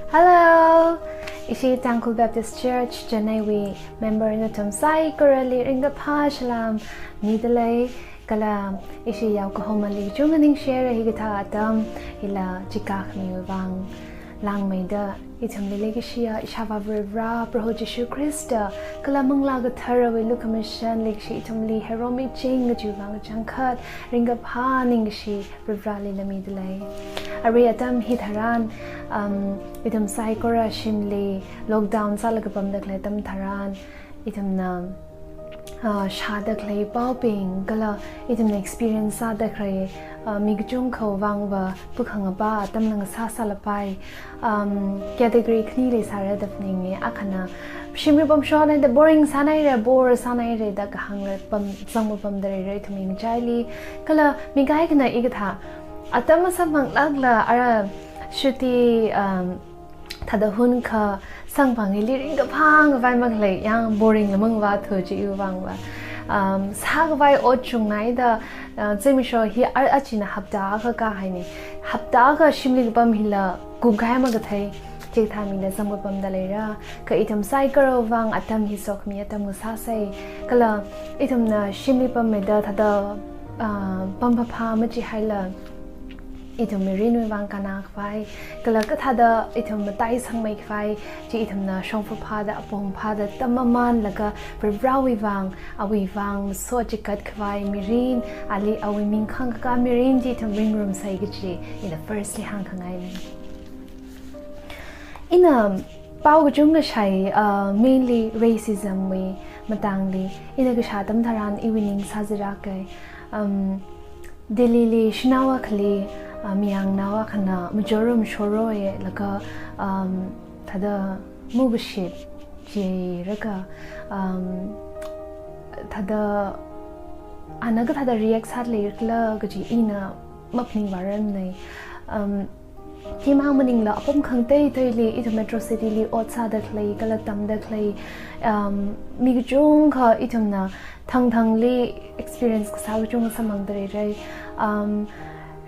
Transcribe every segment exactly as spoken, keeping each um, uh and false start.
Hello! Ishi Tangkhul Baptist Church Chennai wui member nathum saikorali ringkaphā salam midalei, kala ishi yaokahomali chungda ningshire hikathā atam hila chikak miwui vang. Langmeida ithumli leikashiya Ishāvā Varivarā, Proho Jishu Khrista, kala Manglā Katharawui lukhamashan leikashi ithumli heiromiching kajiwui vang kachangkhat ringkaphā ningkashi Varivarāli lamidalei. Arui atam hitharan, um, ithum saikora shimli lockdown sālaga pamda khalei atam tharan, ithumna, uh, shāda khalei paobing, kala ithumna experience sāda khalei, uh, mi kachungkhawui vangva pukhangapa atamla ngasā sālapai, um, category khanili sāra da phaninge. Akhana, shimli pamshonhaida boring sānhaira, bore sānhaira da kahāngla pam, zangpamda leira ithum ngachaili. Kala mi kaikhana hikathā atam masamphanglākla ara shuti, um, thāda hun kha samphang hili ringkaphā ngavai makhalei, yang boring la mangavāthu chiwui vangva. Um, sākhavai ot chunghaida, uh, zimiksho hi ar achina hapta akha kāhaine. Hapta akha shimli kapam hila kumkahai makathei, chikathā mila zangpamda leira. Kha ithum saikorawui vang atam hi sokhami atam ngasāsei. Kala ithumna shimli pammeida thāda, ah, pamphāphā machihaila ithum mirinwui vang kannā khavai, kala kathāda ithum mataisangmei khavai chi ithumna shongfa phāda, apong phāda, tammamanlaga Varivarāwui vang, awui vang masochikat khavai mirin, ali awui ming khangkakā mirin chi ithum ringrumsei kaji ina firstly hāngkhangaine. Ina pao kachungkha shāi, uh, mainly racism wui matangli. Ina kashā atam tharan iwui ning sāzalāke. Um, Delhi li shanao akhali, uh, mayarnao akhana majorum shoroye laga, um, thāda mukashit jilaga, um, thāda ana kathāda react sāda leikhala kaji ina maphaningvāranne. Um, Chimang maningla apam khangateiteili ithum metro city li ot sāda khalei, kala tamda khalei, um, mi kachungkha ithumna thangthangli experience kasā kachungkha samphangda leira. Um,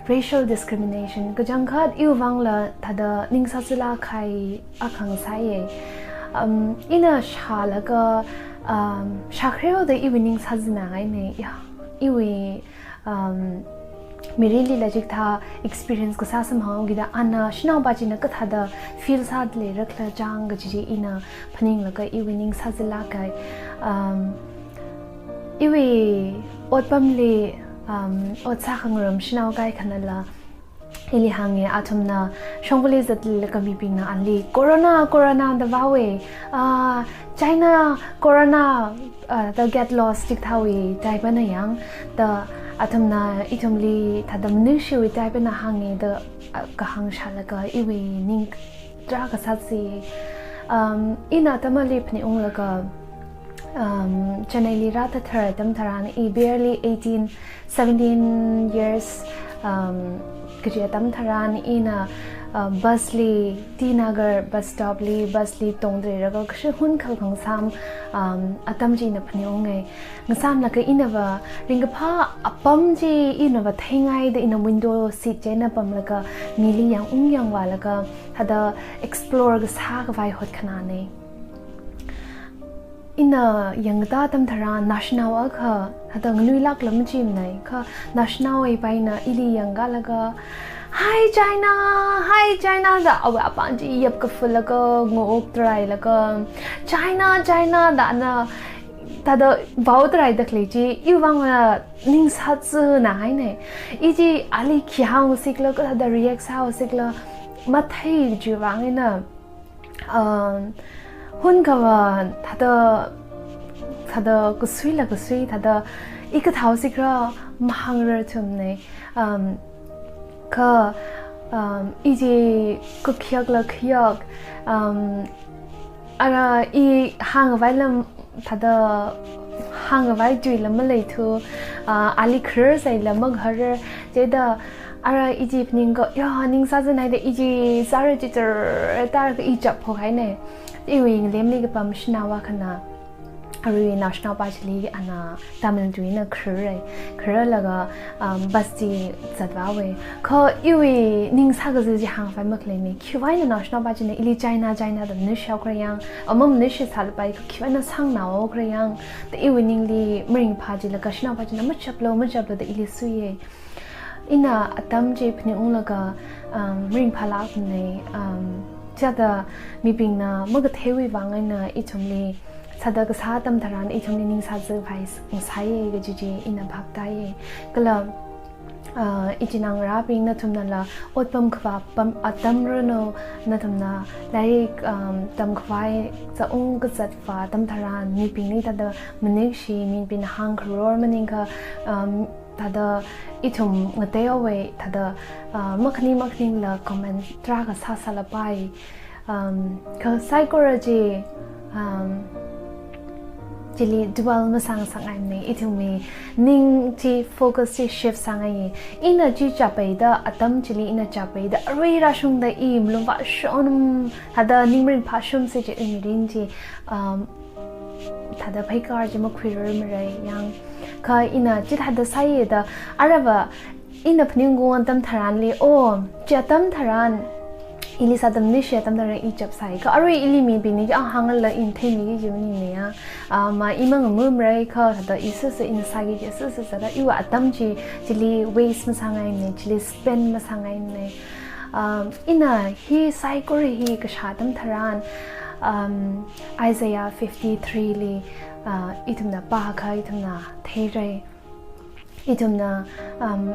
racial discrimination kachangkhat iwui vangla thāda ning sāzalāk kahai akha ngasāye. Um, ina shālaga, um, shākhareoda iwui ning sāzanāhaine, ya, iwui um, mirinlila chikathā experience kasā samphanghaokida ana shanaopa china kathāda feel sāda leirakhala chang kaji chi ina phaninglaga iwui ning sāzalāke. Um, iwui otpamli, um, ot sākhangarum shanao kaikhanala ili hānge, athumna shongfali zatlaga mibingna ali corona, corona da vāowe, ah, China corona, ah, da get lost chikathāwui type na yang, da athumna ithumli thāda manuishiwui type na hānge da, ah, kahāng shālaga iwui ning tarākha sāzi. Um, ina atam ali phaningunglaga, um, Chennai li rāthathat atam tharan, i barely eighteen, seventeen years, um, kaji atam tharan ina, uh, bus li, T Nagar bus stop li, bus li tongda leilaga kashi hun khalkhang sam, um, atam chi ina phaningunge. Ngasāmlaga inava ringkaphā apam chi inava theingaida ina window seat china pamlaga mili yangung yangvālaga thāda explore kasā khavai hotkhanāne. Ina yangda atam tharan naoshinao akha, thāda nganuilākla machimanei, kha naoshinaowui paina ili yangkalaga, "Hi China, hi China," da awui apāng chi yapkafulaga, ngaoktarailaga, "China, China," da ana thāda vaotarai da khalei chi, iwui vangva ning sāzanāhaine. I chi ali khi hānghaosikhala, kathāda react sāhaosikhala, mathei chiwui vang eina, um, hun kava thāda, thāda kasuila kasui, thāda i kathāhaosikhala mahāngrarthumne. Um, kha, um, i chi kakhayakla khayak, um, ara i hāngkhavai lam thāda hāngkhavai tuila maleithu, ah, ali kharar saila makharar, chida ara i chi phaningkha, ya, ning sāzanāhaida i chi sāra chichar tarkha i chapphok haine. Iwui ngalemli kapam shanao akhana, arui naoshinaopa chili ana Tamil tui eina kharei, kharalaga, um, bus chi zatvāwei. Kha iwui ning sākazā chi hāngpai makhalei mi, khiwui eina naoshinaopa china ili China, China da manuishao kharei yang, ama manuisha sālapai, khiwui eina sāngnao kharei yang, da iwui ningli maringphā chila kashinaopa china machaplu, machaplu da ili suiye. Ina atam chi phaningunglaga, um, maringphālākmana, um, chithāda mibingna makatheiwui vang eina ithumli sāda kasā atam tharan ithumli ning sāzāpai s-, sāye kaji chi ina phap tāye. Kala, uh, ichinā ngarābing nathumnala otpam khavā pam atam rano, nathumna lairik, um, tamkhavai zaung kazatvā atam tharan mibingli thāda manikshi, mibingna hāngkharor maningakha, um, thāda ithum ngateowe, thāda, ah, makhaning makhaningla comment tarākha sāsālapai. Um, kha saikora chi, um, chili dwell masāngasakngaimana, ithumwui ning chi focus chi shift sāngai. Ina chi chaphaida, atam chili ina chaphaida, arui rāshungda i malungvāshon, thāda ning maringphāshon si chi i mirin chi, um, thāda pheikar chi makhuirarmara yang. Kha ina chithāda sāye da, aruiva ina phaningungwui atam tharanli, oh, chi atam tharan, ili sāda manuisha atam tharan i chapsai. Kha arui ili mibingna khi hāngla ina theimiki kaji maningmana ya. Ah, ma i mangamumara kha thāda i sāsā ina sāki kaji sāsā sāda iwui atam chi, chili waste masāngaimana, chili spend masāngaimana. Um, ina hi saikora hi kashā atam tharan, um, Isaiah fifty-three li, uh, ithumna pākha ithumna theira. Ithumna, um,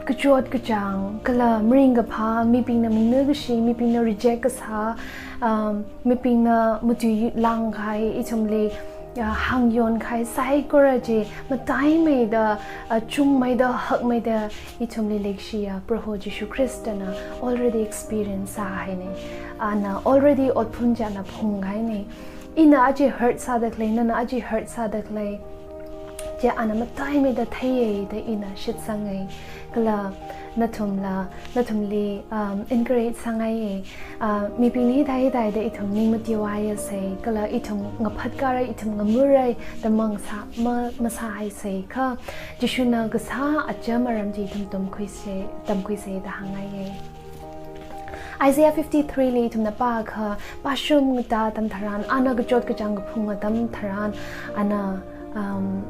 kachot kachāng, kala maringkaphā, mibingna manikashi, mibingna reject kasā, um, mibingna matuilāngkahai, ithumli, uh, hāngyonkahai saikora chi, mataimeida, uh, chungmeida, hakmeida, ithumli leikashiya Proho Jishu Khristana already experience sāhaina. Ana already otphun chi ana phunghaina. Ina aja hurt sāda khalei, nana aja hurt sāda khalei chi ana mataimeida theiya da ina shitsangai. Kala nathumla, nathumli, um, encourage sāngaiya. Uh, mibingna hithā hithāda ithum ning matiwaiya sai, kala ithum ngaphatkara, ithum ngamura da mangasā, ma, masāhai sai kha, Jishuna kasā acham aram chi ithum tamkhuisa, tamkhuisa da hāngngaiya. Isaiah fifty-three li ithumna pākha, pāshung atam tharan, ana kachot kachāng kaphung atam tharan, ana, um,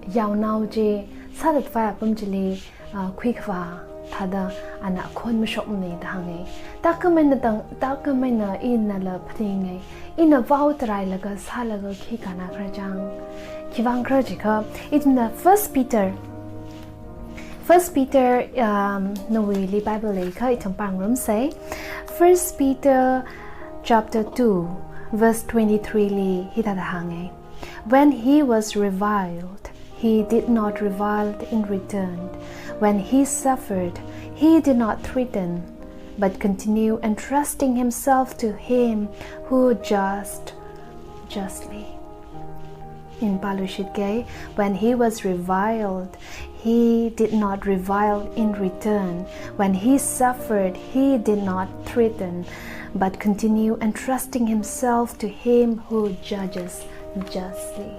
yaonao chi sāthatvai apam chili, ah, khuikhavā thāda ana akhon mashokmana da hānga. Thākhameina tang, thākhameina inala phaninga. Ina vao tarailaga sālaga khi kannakhala chang. Khivang khala jiakha, ithumna First Peter, First Peter, um, nawuili Bible leikha ithum pāngarumsa. First Peter chapter two, verse twenty-three li hithāda hānga. When he was reviled, he did not revile in return. When he suffered, he did not threaten, but continued entrusting himself to him who judged justly. Ina pāluishitke, when he was reviled, he did not revile in return. When he suffered, he did not threaten, but continued entrusting himself to him who judges justly.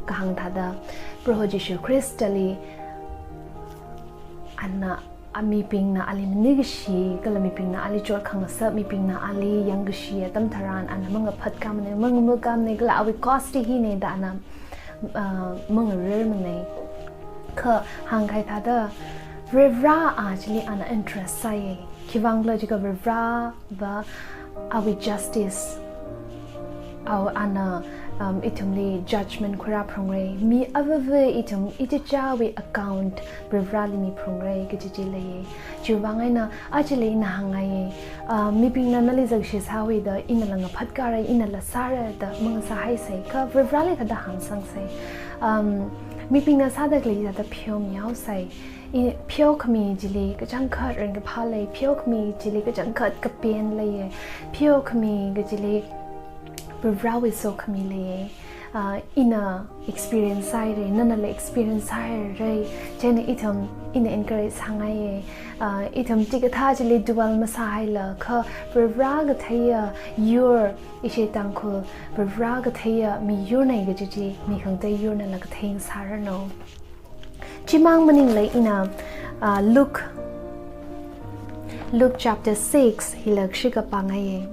Kahāng thāda, Proho Jishu Khristali ana, a mibingna ali manikashi, kala mibingna ali chotkhangasak, mibingna ali yangkashi atam tharan, ana mangaphatkāmana, mangamukāmana, kala awui cost hina da ana, uh, mangararmana. Kha hāngkahai thāda, Varivarā chili ana interest sāya. Khivang khala jiakha Varivarā va awui justice, awui ana, um, ithumli judgment khuirāphungra. Mi avāva ithum ichichāwui account Varivarāli miphungra kaji chi leiya. Chiwuivang eina, achili ina hāngngaiya, uh, mibingna nali zakshi sāhaoda, inala ngaphatkāra, inala sāra da mangasāhai sai, kha Varivarāli thāda hāngsangsai. Um, mibingna sāda khalei thāda pheomihaosai. I, pheokhami chili kachangkhat ringkaphā lei, pheokhami chili kachangkhat kapen leiya, pheokhami kachili Varivarāwui sokhami leiya. Ah, ina experience sāhaira, nanala experience sāhaira, chieina ithum, ina encourage sāngaiya. Ah, ithum chikathā chili dwell masāhaila, kha Varivarā katheiya yur, ishi Tangkhul, Varivarā katheiya miyurna kaji chi, mi khangatei yurnala kathei sāranu. Chimang maningla ina, ah, Luke, Luke chapter six, hila kashika pāngaiya.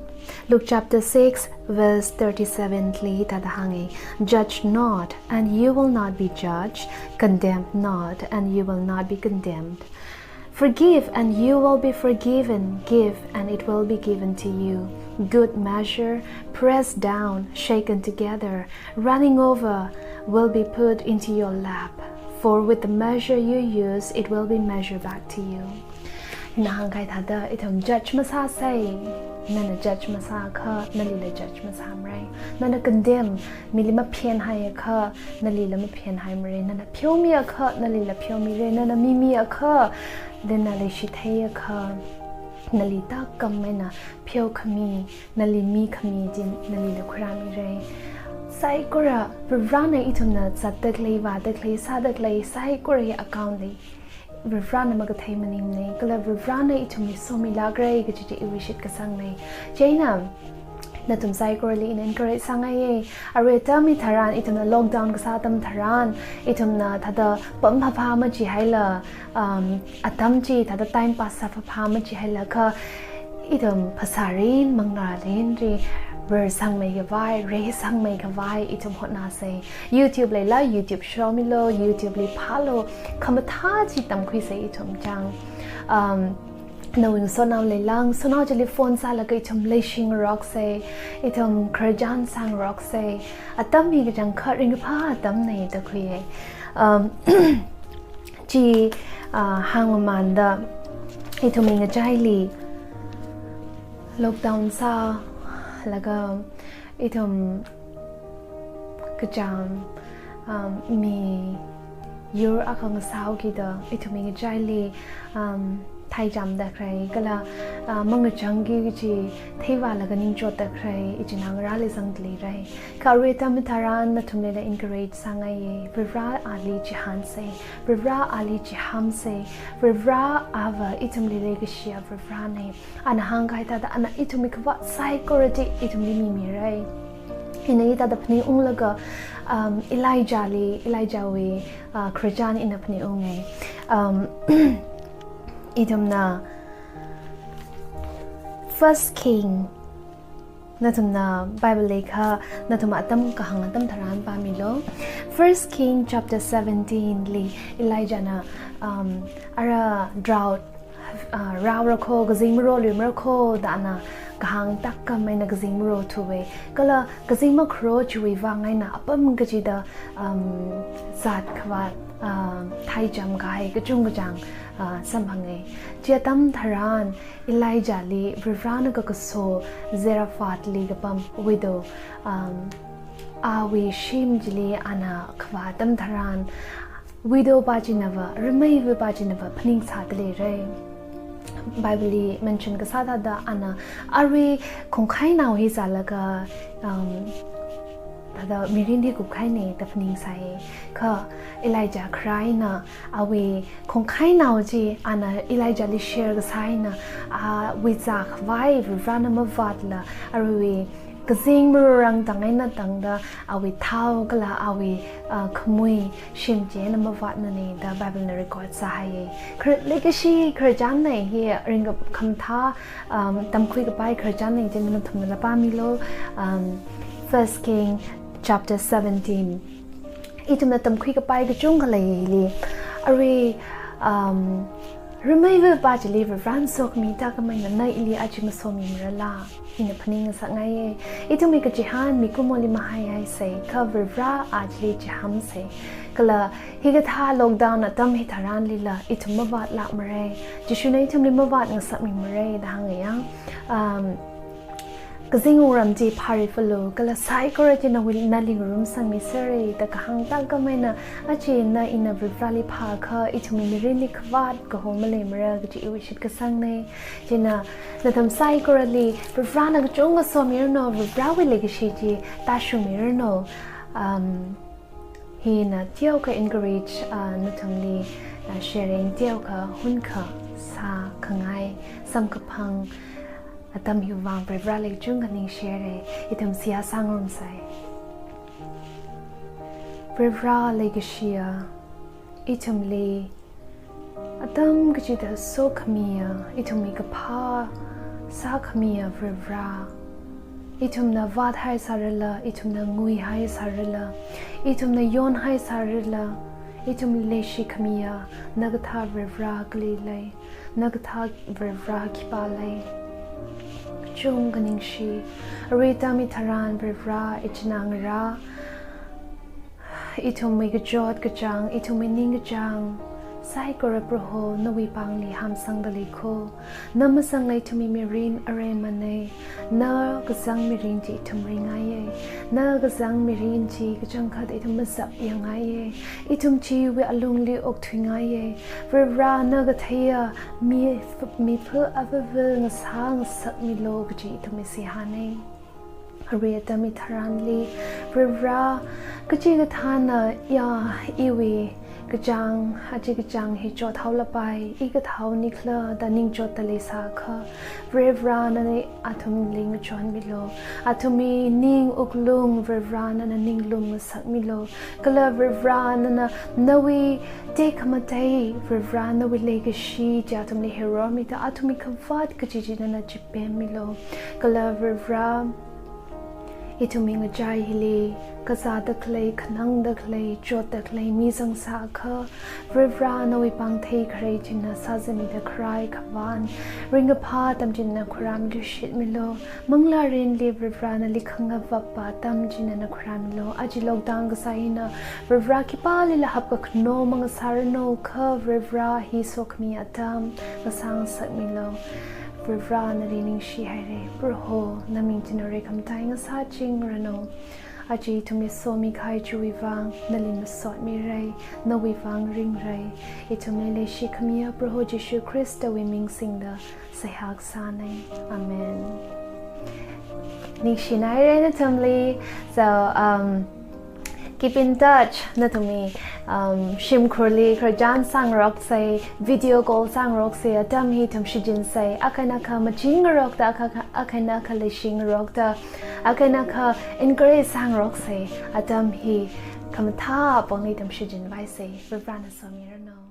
Luke chapter six, verse thirty-seven li thāda hānga, "Judge not, and you will not be judged. Condemn not, and you will not be condemned. Forgive, and you will be forgiven. Give, and it will be given to you. Good measure, pressed down, shaken together, running over, will be put into your lap. For with the measure you use, it will be measured back to you." Ina hāngkahai thāda, ithum judge masāsei. Nana judge masāakha, nalila judge masāmara. Nana condemn, mili maphenhaiakha, nalila maphenhaimara. Nana pheomiakha, nalila pheomira. Nana mimiakha, then nali shitheiakha, nali tākkameina pheokhami, nali mikhami chi nalila khuirāmira. Saikora, Varivarāna ithumna zatda khalei, vāda khalei, sāda khalei, saikora hi account lei. Varivarāna makathei maningmana, kala Varivarāna ithumli somilākra kaji chi iwui shitkasangnei. Chieina, nathum saikorali ina encourage sāngaiya. Arui atam hitharan, ithumna lockdown kasā atam tharan, ithumna thāda pam phāphā machihaila, um, atam chi thāda time pass sā phāphā machihaila, kha ithum phasā rin, manglā rinli, rer sangmei khavai, re sangmei khavai, ithum hotnāsei. YouTube leila, YouTube shomilu, YouTube li phālu, khamathā chi tamkhuisei ithum chang. Um, nawui ngasotnao leila, ngasotnao chili phone sālaga ithum leishingaroksei, ithum khararchan sāngaroksei. Atam hi kachangkhat ringkaphā atamna da khuiya. Um, chi, ah, hāngmamānda, ithumwui ngachaili lockdown sālaga, ithum kachām, um, miyur akha ngasāhaokida, ithumwui ngachaili, um, thaichāmda khalei, kala, uh, mangachangki kaji theivālaga ningchotda khalei, ichinā ngarāli zangda leirai. Kha arui atam hitharan nathumlila encourage sāngaiya. Varivarāli chihānsei, Varivarāli chihāmsei, Varivarā ava ithumli leikashiya Varivarānei. Ana hāngkahai thāda, ana ithumwui khavāt saikora chi ithumli mimirai. Ina hithāda phaningunglaga, um, Elijahli, Elijahwui, uh, khararchan ina phaningungai. Um, ithumna First King, nathumna Bible leiakha, nathum atam kahāng atam tharan pāmilu. First King chapter seventeen li Elijahna, um, ara drought, ah, rāhaora kho, kazing maroluimara kho, da ana kahāng tākkameina kazing marothuwa. Kala kazing makharot chiwui vang eina apam kachida, um, zat khavāt, um, thaichāmkahai kachungkachāng, ah, samphanga. Chi atam tharan Elijahli Varivarāna kakaso Zarephadli kapam widow, um, awui shim chili ana kavā atam tharan, widow pā chinava, rameiva pā chinava phaningsāda leirai. Bible li mention kasā thāda ana arui khongkhainao hi zālaga, um, thāda mirinli kupkahaina da phaningsai. Kha Elijah kharā eina awui khongkhainao chi ana Elijahli share kasā eina, awui zākhavai Varivarāna mavātla, aruiwui kazing marorang tang eina tangda awui thao kala awui, ah, khamui shim chieina mavātnana da Bible na record sāhaiya. Khar-, leikashi khararchanna hi ringkap khamathā, um, tamkhuikapai khararchanna chieina nathumnala pāmilu, um, First King chapter seventeen. Ithumna tamkhuikapai kachungkha leili. Arui, um, rameiva pā chili Varivarāna sokhami tākkameina na ili aja masomimarala? Ina phaningngasakngaiya. Ithumwui kachihān mikumoli mahaihaisei, kha Varivarā a chili chihāmsei. Kala hikathā lockdown atam hitharanlila ithum mavātlākmara. Jishuna ithumli mavātngasakmimara da hānga ya. Um, kazing wungram chi phārifalu, kala saikora chi nawui, nali ngarumsangmisera da kahāng tākkameina, aja na ina Varivarāli phāakha, ithumwui mirinli khavāt kaho maleimara kaji iwui shitkasangnei. Chieina nathum saikorali Varivarāna kachungkha somiranu, Varivarāwui leikashi chi tāshungmiranu. Um, hina teokha encourage, uh, nathumli, uh, sharing teokha hunkha sākhangai samkaphang atam hiwui vang Varivarali kachungkha ningshire. Ithum seihā sāngarumsa. Varivara leikashiya, ithumli atam kachida sokhamiya, ithumwui kaphā sākhamiya Varivara. Ithumna vāthai sārala, ithumna nguihai sārala, ithumna yonhai sārala, ithumli leishikhamiya nakathā Varivara kali lei, nakathā Varivara khipā lei. Kachungkha ningshi. Arui atam hitharan Varivara, ichinā ngarā, ithumwui kachot kachāng, ithumwui ningkachāng saikora Proho nawui pāngli hamsangda leikho. Na masangla ithumwui mirin areimana. Na kazang mirin chi ithum ringngaiya. Na kazang mirin chi kachangkhat ithum mazapyangngaiya. Ithum chiwui alungli okthuingaiya. Varivara, na katheiya mi, miphu avāva ngasā ngasakmilu kaji ithumwui seihāna. Arui atam hitharanli, Varivara, kachikathāna ya iwui kachāng, aja kachāng hi chothaolapai, i kathāhaoni khala da ningchotda leisākha, Varivara nana athumli ngachonmilu. Athumwui ning wuklung Varivara nana ninglum ngasakmilu. Kala Varivara nana nawui tekhamatei, Varivara nawui leikashi chi athumli hormida, athumwui khavāt kaji chi nana chipemmilu. Kala Varivara, ithumwui ngachai hili kazāda khalei, khanangda khalei, chotda khalei mi zangsākha, Varivara nawui pāng theikharei china sāzamida kharai khavān, ringkaphā atam chi nana khuirāmi, luishitmilu. Manglārinli Varivara nali khangavapa atam chi nana khuirāmilu. Aja lockdown kasā hina Varivara khipālila hapkakhano mangasāranu kha, Varivara hi sokhami atam ngasā ngasakmilu. Varivara nali ningshihaira. Proho, na ming china rekhamtai ngasāchingranu. Aja ithumli somikahai chiwui vang nali masotmira, nawui vang ringra. Ithumli leishikhamiya Proho Jishu Khristawui ming singda seihā kasāna. Amen. Ningshinaira nathumli. So, um, keep in touch, nathumwui, um, shimkhurli khararchan sāngaroksa, video call sāngaroksa, atam hi ithum shichinsai, akha eina akha machingarokta, akha, akha eina akha leishingarokta, akha eina akha encourage sāngaroksa, atam hi khamathā apongli ithum shichinvaisa. Varivarana somiranu.